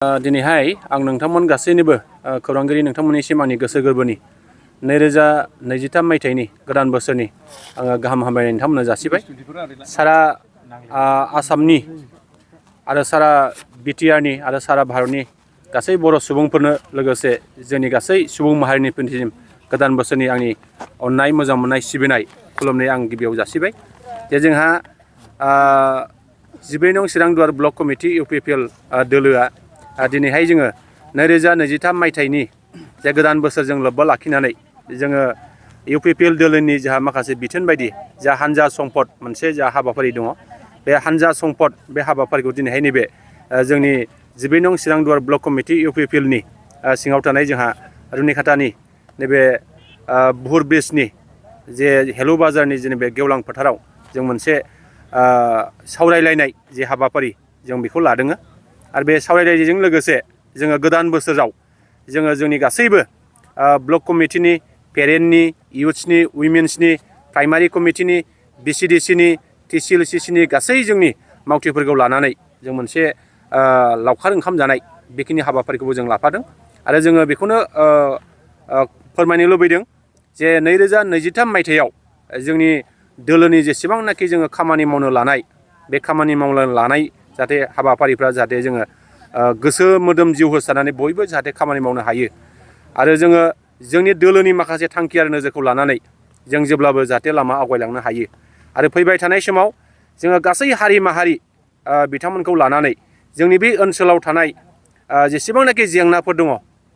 दिनैहाय आं नोंथांमोन गासैनिबो खौरांगिरि नोंथांमोननिसिम आंनि गोसो गोरबोनि 2023 मायथाइनि गोदान बोसोरनि आङो गाहाम हामलायनाय नोंथांमोननो जासिबाय। सारा आसामनि आरो सारा बिटिआरनि आरो सारा भारतनि गासै बर' सुबुंफोरनो लोगोसे जोंनि गासै सुबुं माहारिनिसिम गोदान बोसोरनि आंनि अननाय मोजां मोननाय सिबिनाय खुलुमनाय आं गिबियाव जासिबाय। जे जोंहा 14 नं चिरां दुवार ब्लक कमिटि इउपिपिएल दोलोआ दिनैहाय जोङो 2023 मायथाइनि जे गोदान बोसोरजों लोब्बा लाखिनानै जोङो इउपिपिएल दोलोनि जोंहा माखासे बिथोन बायदि जा हानजा समफद मोनसे जा हाबाफारि दङ, बे हानजा समफद बे हाबाफारिखौ दिनैहाय नैबे जोंनि 14 नं चिरां दुवार ब्लक कमिटि इउपिपिएलनि सिङाव थानाय जोंहा रुनिखातानि नैबे बुहुर ब्रिजनि जे हेलु बाजारनि जेनेबा गेवलां फोथाराव जों मोनसे सावरायलायनाय जे हाबाफारि जों बेखौ लादों। आरो बे सावरायलायनायजों लोगोसे जोङो गोदान बोसोराव जोङो जोंनि गासैबो ब्लक कमिटिनि, पेरेन्टनि, इयुथ्सनि, उइमेन्सनि, प्राइमारि कमिटिनि, बिसिडिसिनि, टिसिएलसिसिनि गासै जोंनि मावथिफोरखौ लानानै जों मोनसे लावखार ओंखाम जानाय बेखिनि हाबाफारिखौबो जों लाफादों। आरो जोङो बेखौनो फोरमायनो लुबैदों जे 2023 मायथाइयाव जोंनि दोलोनि जेसेबांनाखि जोङो खामानि मावनो लानाय बे खामानि मावनो लानाय जाहाथे हाबाफारिफ्रा जाहाथे जोङो गोसो मोदोम जिउ होसारनानै बयबो जाहाथे खामानि मावनो हायो। आरो जोङो जोंनि दोलोनि माखासे थांखि आरो नोजोरखौ लानानै जों जेब्लाबो जाहाथे लामा आवगायलांनो हायो। आरो फैबाय थानाय समाव जोङो गासै हारि माहारि बिथांमोनखौ लानानै जोंनि बे ओनसोलाव थानाय जेसेबांनाखि जेंनाफोर दङ,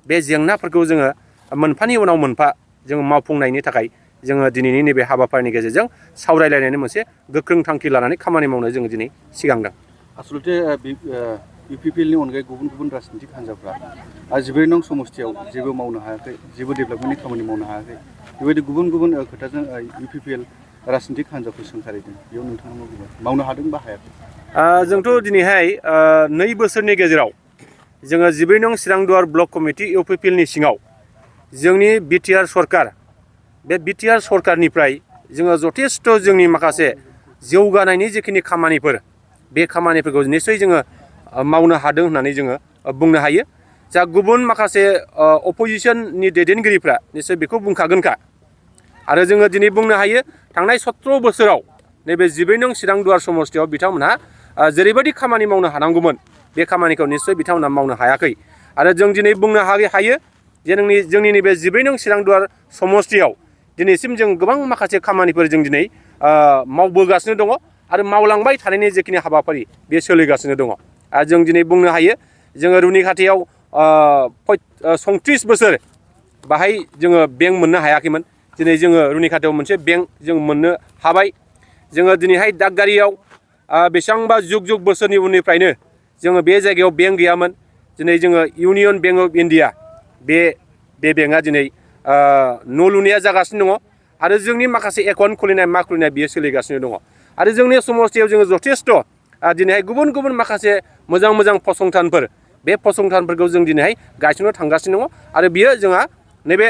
बे जेंनाफोरखौ जोङो मोनफानि उनाव मोनफा जोङो मावफुंनायनि थाखाय जोङो दिनैनि नैबे हाबाफारिनि गेजेरजों सावरायलायनायनि मोनसे गोख्रों थांखि लानानै खामानि मावनो जोङो दिनै सिगांदों। आसलते इउपिपिएलनि अनगायै गुबुन गुबुन राजनीतिक हान्जाफ्रा 14 नं समस्तियाव जेबो मावनो हायाखै, जेबो डेभेलपमेन्टनि खामानि मावनो हायाखै, बेबायदि गुबुन गुबुन खोथाजों इउपिपिएल राजनीतिक हान्जाखौ सोंखारिदों। बेयाव नोंथाङा मा बुंगोन? मावनो हादों बा हायाखै? जोंथ' दिनैहाय 2 बोसोरनि गेजेराव जोङो 14 नं चिरां दुवार ब्लक कमिटि इउपिपिएलनि सिङाव जोंनि बिटिआर सरकार, बे बिटिआर सरकारनिफ्राय जोङो जथेस्थ' जोंनि माखासे जौगानायनि जिखिनि खामानिफोर बे खामानिफोरखौ निस्सय जोङो मावनो हादों होननानै जोङो बुंनो हायो। जा गुबुन माखासे अपोजिसननि दैदेनगिरिफ्रा निस्सय बेखौ बुंखागोनखा। आरो जोङो दिनै बुंनो हायो थांनाय 17 बोसोराव नैबे 14 नं चिरां दुवार समस्तियाव बिथांमोनहा जेरैबायदि खामानि मावनो हानांगौमोन बे खामानिखौ निस्सय बिथांमोनहा मावनो हायाखै। आरो जों दिनै बुंनो हायो जे जोंनि नैबे 14 नं चिरां दुवार समस्तियाव दिनैसिम जों गोबां माखासे खामानिफोर जों दिनै मावबोगासिनो दङ आरो मावलांबाय थानायनि जेखिनि हाबाफारि बे सोलिगासिनो दङ। आरो जों दिनै बुंनो हायो जोङो रुनिखातायाव 37 बोसोर बाहाय जोङो बेंक मोननो हायाखैमोन। दिनै जोङो रुनिखातायाव मोनसे बेंक जों मोननो हाबाय। जोङो दिनैहाय दागगारियाव बेसेबांबा जुग जुग बोसोरनि उननिफ्रायनो जोङो बे जायगायाव बेंक गैयामोन। दिनै जोङो इउनियन बेंक अफ इन्डिया बे बेंकआ दिनै न' लुनाया जागासिनो दङ आरो जोंनि माखासे एकाउन्ट खुलिनाय मा खुलिनाय बियो सोलिगासिनो दङ। आरो जोंनि समस्तियाव जोङो जथेस्थ' दिनैहाय गुबुन गुबुन माखासे मोजां मोजां फसंथानफोर, बे फसंथानफोरखौ जों दिनैहाय गायसननो थांगासिनो दङ। आरो बियो जोंहा नैबे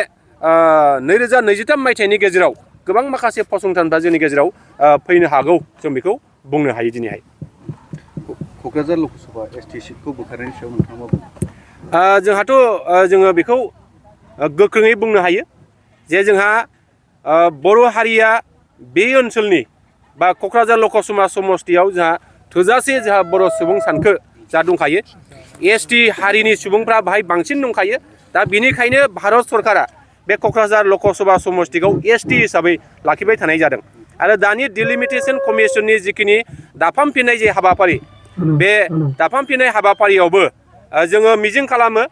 2023 मायथाइनि गेजेराव गोबां माखासे फसंथानफ्रा जोंनि गेजेराव फैनो हागौ, जों बेखौ बुंनो हायो दिनैहाय। क'क्राझार लकसभा एसटि सिटखौ बोखारनायनि सायाव नोंथाङा मा बुङो? जोंहाथ' जोङो बेखौ गोख्रोङै बुंनो हायो जे जोंहा बर' हारिया बे ओनसोलनि बा क'क्राझार लकसभा समस्तियाव जोंहा थोजासे जोंहा बर' सुबुं सानखो जा दंखायो। एसटि हारिनि सुबुंफ्रा बाहाय बांसिन दंखायो। दा बेनिखायनो भारत सरकारा बे क'क्राझार लकसभा समस्तिखौ एसटि हिसाबै लाखिबाय थानाय जादों। आरो दानि डिलिमिटेसन कमिसननि जिखिनि दाफामफिननाय जे हाबाफारि, बे दाफामफिननाय हाबाफारियावबो जोङो मिजिं खालामो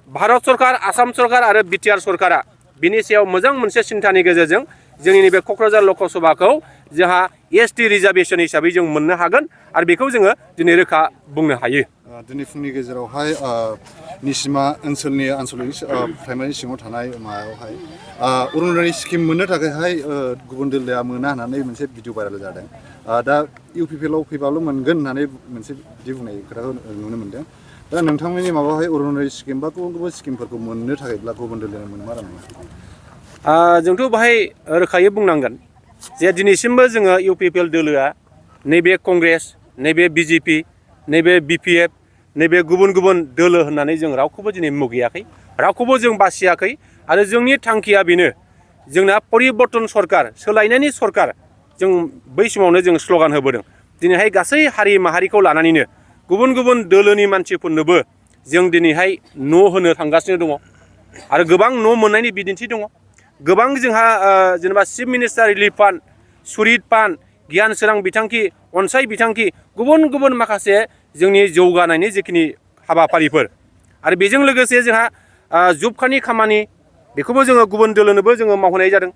भारत सरकार, आसाम सरकार आरो बिटिआर सरकारा बिनि सायाव मोजां मोनसे सिन्थानि गेजेरजों जोंनि नैबे क'क्राझार लकसभाखौ जोंहा एसटि रिजार्भेसन हिसाबै जों मोननो हागोन। आरो बेखौ जोङो दिनै रोखा बुंनो हायो। दिनै फुंनि गेजेरावहाय निसिमा ओनसोलनि आनसलिक प्राइमारि सिङाव थानाय माबायावहाय अरुनदय स्किम मोननो थाखायहाय गुबुन दोलोआ मोना होननानै मोनसे भिडिअ भाइरेल जादों। दा इउपिपिएलआव फैबाल' मोनगोन होननानै मोनसे बिदि बुंनाय खोथाखौ नुनो मोनदों। दा नोंथांमोननि माबायावहाय अरुनदय स्किम बा गुबुन गुबुन स्किमफोरखौ मोननो थाखायब्ला गुबुन दोलोआ मोननो मा राहा? जोंथ' बाहाय रोखायै बुंनांगोन जे दिनैसिमबो जोङो इउपिपिएल दोलोआ नैबे कंग्रेस, नैबे बिजेपि, नैबे बिपिएफ, नैबे गुबुन गुबुन दोलो होननानै जों रावखौबो दिनै मुगैयाखै रावखौबो जों बासियाखै आरो जोंनि थांखिया बेनो जोंना परिबर्तन सरकार सोलायनायनि सरकार जों बै समावनो जों स्ल'गान होबोदों दिनैहाय गासै हारि माहारिखौ लानानैनो गुबुन गुबुन दोलोनि मानसिफोरनोबो जों दिनैहाय न' होनो थांगासिनो दङ आरो गोबां न' मोननायनि बिदिन्थि दङ गोबां जोंहा जेनेबा chief minister relief fund सुरित fund गियान सोरां बिथांखि अनसाय बिथांखि गुबुन गुबुन माखासे जोंनि जौगानायनि जिखिनि हाबाफारिफोर आरो बेजों लोगोसे जोंहा जब कार्डनि खामानि बेखौबो जोङो गुबुन दोलोनोबो जोङो मावहोनाय जादों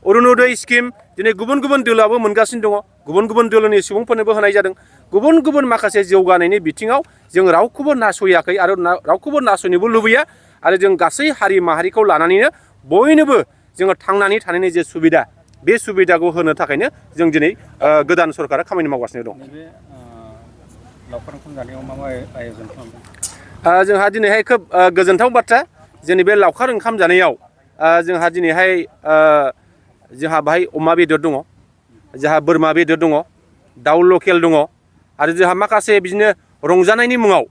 अरुणोदय स्किम दिनै गुबुन गुबुन दोलोआबो मोनगासिनो दङ गुबुन गुबुन दोलोनि सुबुंफोरनोबो होनाय जादों गुबुन गुबुन माखासे जौगानायनि बिथिङाव जों रावखौबो नासयाखै आरो रावखौबो नासयनोबो लुबैया आरो जों गासै हारि माहारिखौ लानानैनो बयनोबो जोङो थांनानै थानायनि जे सुबिदा बे सुबिदाखौ होनो थाखायनो जों दिनै गोदान सरकारा खामानि मावगासिनो दं लावखार ओंखाम जानायाव मा आयोजन खालामदों जोंहा दिनैहाय खोब गोजोनथाव बाथ्रा जोंनि बे लावखार ओंखाम जानायाव जोंहा दिनैहाय जोंहा बाहाय अमा बेदर दङ जोंहा बोरमा बेदर दङ दाउ लकेल दङ आरो जोंहा माखासे बिदिनो रंजानायनि मुङाव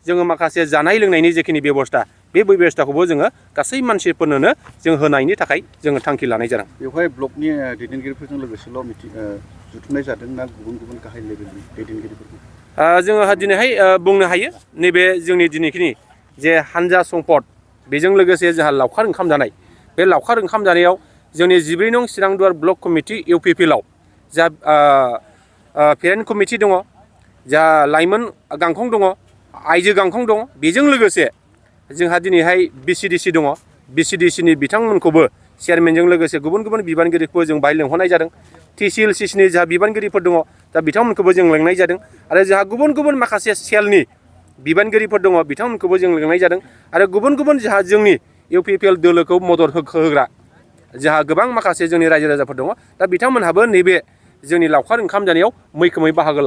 जोङो माखासे जानाय लोंनायनि जेखिनि बेबस्था बे बेबस्थाखौबो जोङो गासै मानसिफोरनोनो जों होनायनि थाखाय जोङो थांखि लानाय जादों बेवहाय ब्लकनि दैदेनगिरिफोरजों लोगोसेल' जुथुमनाय जादों ना गुबुन गुबुन गाहाय लेभेलनि दैदेनगिरिफोरखौ जोङो दिनैहाय बुंनो हायो नैबे जोंनि दिनैखिनि जे हानजा समफद बेजों लोगोसे जोंहा लावखार ओंखाम जानाय बे लावखार ओंखाम जानायाव जोंनि 14 नं चिरांदुवार ब्लक कमिटि इउपिपिएलआव जा पेरेन्ट कमिटि दङ जा लाइमोन गांखं दङ आइजो गांखं दङ बेजों लोगोसे जोंहा दिनैहाय बिसिडिसि दङ बिसिडिसिनि बिथांमोनखौबो चेयारमेनजों लोगोसे गुबुन गुबुन बिबानगिरिखौबो जों बाहाय लेंहरनाय जादों टिसिएलसिनि जोंहा बिबानगिरिफोर दङ दा बिथांमोनखौबो जों लेंनाय जादों आरो जोंहा गुबुन गुबुन माखासे सेलनि बिबानगिरिफोर दङ बिथांमोनखौबो जों लेंनाय जादों आरो गुबुन गुबुन जोंहा जोंनि इउपिपिएल दोलोखौ मदद होग्रा जोंहा गोबां माखासे जोंनि रायजो राजाफोर दङ दा बिथांमोनहाबो नैबे जोंनि लावखार ओंखाम जानायाव मैखोमै बाहागो